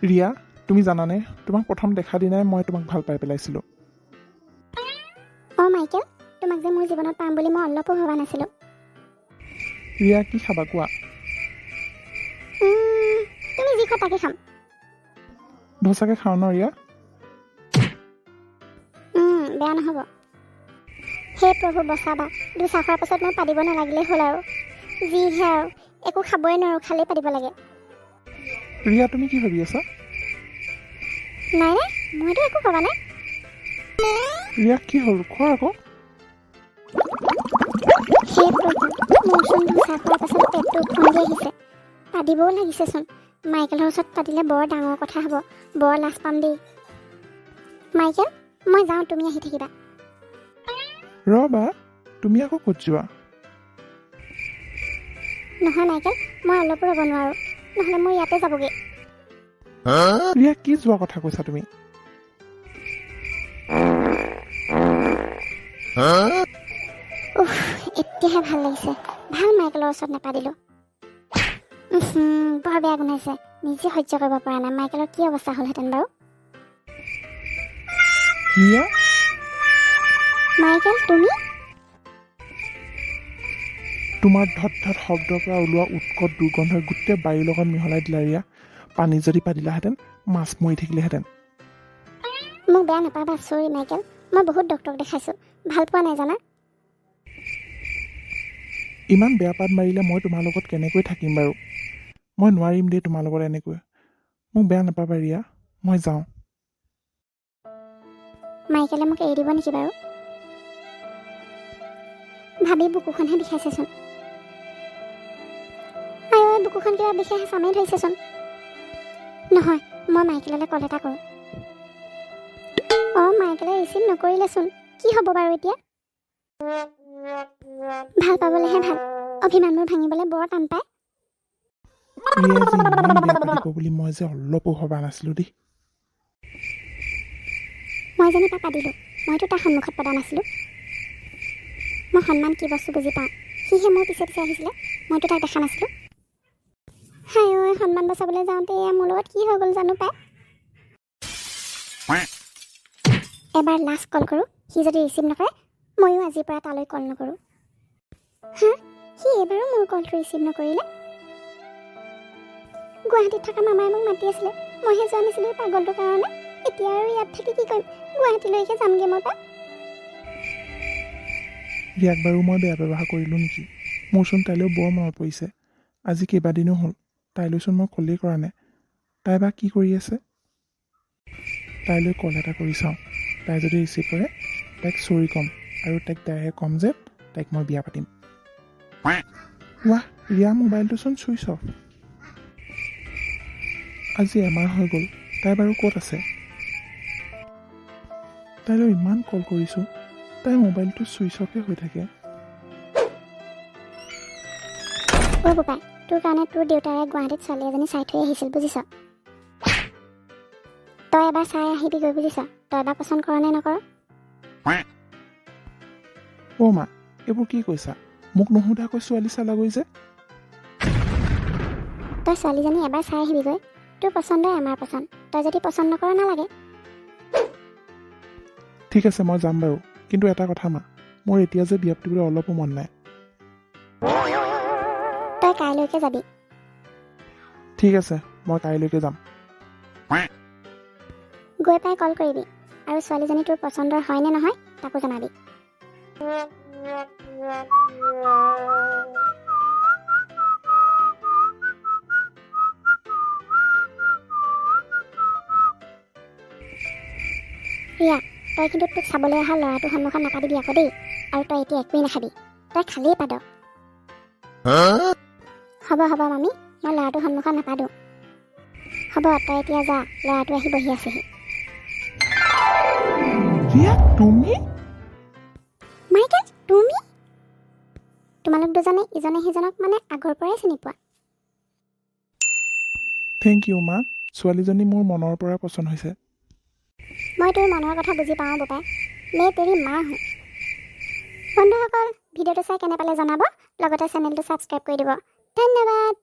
ৰিয়া, তুমি জানানে, তোমাক প্ৰথম দেখা দিনাই মই তোমাক ভাল পাই পেলাইছিলোঁ। অঁ মাইকেল, তোমাক যে মোৰ জীৱনত পাম বুলি মই অলপো ভবা নাছিলোঁ। ৰিয়া, কি খাবা কোৱা? তুমি যি খোৱা তাকে খাম। ধোচাকে খাওঁ ন ৰিয়া? বেয়া নহ'ব। হে প্ৰভু, বচাবা। ধোচা খোৱাৰ পাছত মই পাতিব নালাগিলেই হ'ল আৰু। যিহে আৰু একো খাবই নোৱাৰোঁ, খালেই পাতিব লাগে। ৰিয়া, তুমি কি ভাবি আছা? নাই নাই, মইতো একো ভবা নাই। ৰিয়া, কি হ'ল? খোৱা আকৌ। হে প্ৰভু, মোৰচোন ধোচা খোৱাৰ পাছত পেটটো ওফন্দি আহিছে, পাতিবও লাগিছেচোন। মাইকেলৰ ওচৰত পাতিলে বৰ ডাঙৰ কথা হ'ব, বৰ লাজ পাম দেই। মাইকেল, মই যাওঁ, তুমি আহি থাকিবা। ৰ'বা, তুমি আকৌ ক'ত যোৱা? নহয় মাইকেল, মই অলপো ৰ'ব নোৱাৰোঁ, নহ'লে মোৰ ইয়াতে যাবগৈ। ৰিয়া, কি যোৱা কথা কৈছা তুমি? উফ, এতিয়াহে ভাল লাগিছে। ভাল মাইকেলৰ ওচৰত নাপাতিলোঁ। বৰ বেয়া গোন্ধাইছে, নিজে সহ্য কৰিব পৰা নাই। মাইকেলৰ কি অৱস্থা হ'লহেঁতেন বাৰু? ৰিয়া! মাইকেল, তুমি? তোমাৰ ধত ধত শব্দৰ পৰা ওলোৱা উৎকট দুৰ্গন্ধই গোটেই বায়ুৰ লগত মিহলাই দিলা ৰিয়া। পানী যদি পাতিলাহেঁতেন, মাছ মৰি থাকিলেহেঁতেন। মোক বেয়া নাপাবা, চৰি মাইকেল। মই বহুত ডক্টৰক দেখাইছোঁ, ভাল পোৱা নাই জানা। ইমান বেয়া পাত মাৰিলে মই তোমাৰ লগত কেনেকৈ থাকিম বাৰু? মই নোৱাৰিম দেই তোমাৰ লগত এনেকৈ। মোক বেয়া নাপাবা ৰিয়া, মই যাওঁ। মাইকেলে মোক এৰি দিব নেকি বাৰু? ভাবি বুকুখনহে বিষাইছেচোন। আই ঐ, বুকুখন কিবা বিষে হেঁচা ধৰিছেচোন। নহয়, মই মাইকেললৈ কল এটা কৰোঁ। অঁ, মাইকেলে ৰিচিভ নকৰিলেচোন। কি হ'ব বাৰু এতিয়া? ভাল পাবলৈহে ভাল, অভিমানবোৰ ভাঙিবলৈ বৰ টান পায়। ৰিয়াই যে ইমান বেয়া পাতিব বুলি মই যে অলপো ভবা নাছিলোঁ দেই। মই যেনিবা পাতিলোঁ, মইতো তাৰ সন্মুখত পতা নাছিলোঁ। মই সন্মান কি বস্তু বুজি পাওঁ। সিহে মোৰ পিছে পিছে আহিছিলে, মইতো তাক দেখা নাছিলোঁ। হাই ঐ, সন্মান বচাবলৈ যাওঁতে এয়া মোৰ লগত কি হৈ গ'ল জানো পাই। এবাৰ লাষ্ট কল কৰোঁ, সি যদি ৰিচিভ নকৰে ময়ো আজিৰ পৰা তালৈ কল নকৰোঁ। হা, সি এইবাৰো মোৰ কলটো ৰিচিভ নকৰিলে। গুৱাহাটীত থকা মামাই মোক মাতি আছিলে, মইহে যোৱা নাছিলোঁ এই পাগলটোৰ কাৰণে। এতিয়া আৰু ইয়াত থাকি কি কৰিম? গুৱাহাটীলৈকে যামগৈ মই পাই। ৰিয়াক বাৰু মই বেয়া ব্যৱহাৰ কৰিলোঁ নেকি? মোৰচোন তাইলৈ বৰ মনত পৰিছে। আজি কেইবাদিনো হ'ল, তাইলৈচোন মই কলেই কৰা নাই। তাই বা কি কৰি আছে? তাইলৈ কল এটা কৰি চাওঁ। তাই যদি ৰিচিভ কৰে, তাইক চৰি ক'ম আৰু তাইক ডাইৰেক্ট ক'ম যে তাইক মই বিয়া পাতিম। ৱাহ, ৰিয়া মোবাইলটোচোন ছুইচ অফ। আজি এমাহ হৈ গ'ল, তাই বাৰু ক'ত আছে? তাইলৈ ইমান কল কৰিছোঁ, তাইৰ মোবাইলটো ছুইচ অফে হৈ থাকে। অ' বোপাই, তোৰ কাৰণে তোৰ দেউতাৰে গুৱাহাটীত ছোৱালী এজনী চাই থৈ আহিছিল বুজিছ। তই এবাৰ চাই আহিবিগৈ বুজিছ। তই বা পচন্দ কৰ নে নকৰ। অ' মা, এইবোৰ কি কৈছা? মোক নুসুধাকৈ ছোৱালী চালাগৈ যে? তই ছোৱালীজনী এবাৰ চাই আহিবিগৈ। তোৰ পচন্দই আমাৰ পচন্দ, তই যদি পচন্দ নকৰ নালাগে। ঠিক আছে, মই যাম বাৰু, কিন্তু এটা কথা মা, মোৰ এতিয়া যে বিয়া পাতিবলৈ অলপো মন নাই। তই কাইলৈকে যাবি। ঠিক আছে, মই কাইলৈকে যাম। গৈ পাই কল কৰিবি আৰু ছোৱালীজনী তোৰ পচন্দৰ হয় নে নহয় তাকো জনাবি। ৰিয়া, তই কিন্তু তোক চাবলৈ অহা ল'ৰাটোৰ সন্মুখত নাপাতিবি আকৌ দেই। আৰু তই এতিয়া একোৱেই নাখাবি, তই খালেই পাদ। হ'ব হ'ব মামী, মই ল'ৰাটোৰ সন্মুখত নাপাতো। হ'ব, তই এতিয়া যা, ল'ৰাটো আহি বহি আছেহি। ৰিয়া, তুমি? মাইকেল, তুমি? তোমালোক দুজনে ইজনে সিজনক মানে আগৰ পৰাই চিনি পোৱা? Thank U মা, ছোৱালীজনী মোৰ মনৰ পৰা পচন্দ হৈছে। মই তোৰ মনৰ কথা বুজি পাওঁ বোপাই, মে তেৰি মা হওঁ। বন্ধুসকল, ভিডিঅ'টো চাই কেনে পালে জনাব, লগতে চেনেলটো ছাবস্ক্ৰাইব কৰি দিব। ধন্যবাদ।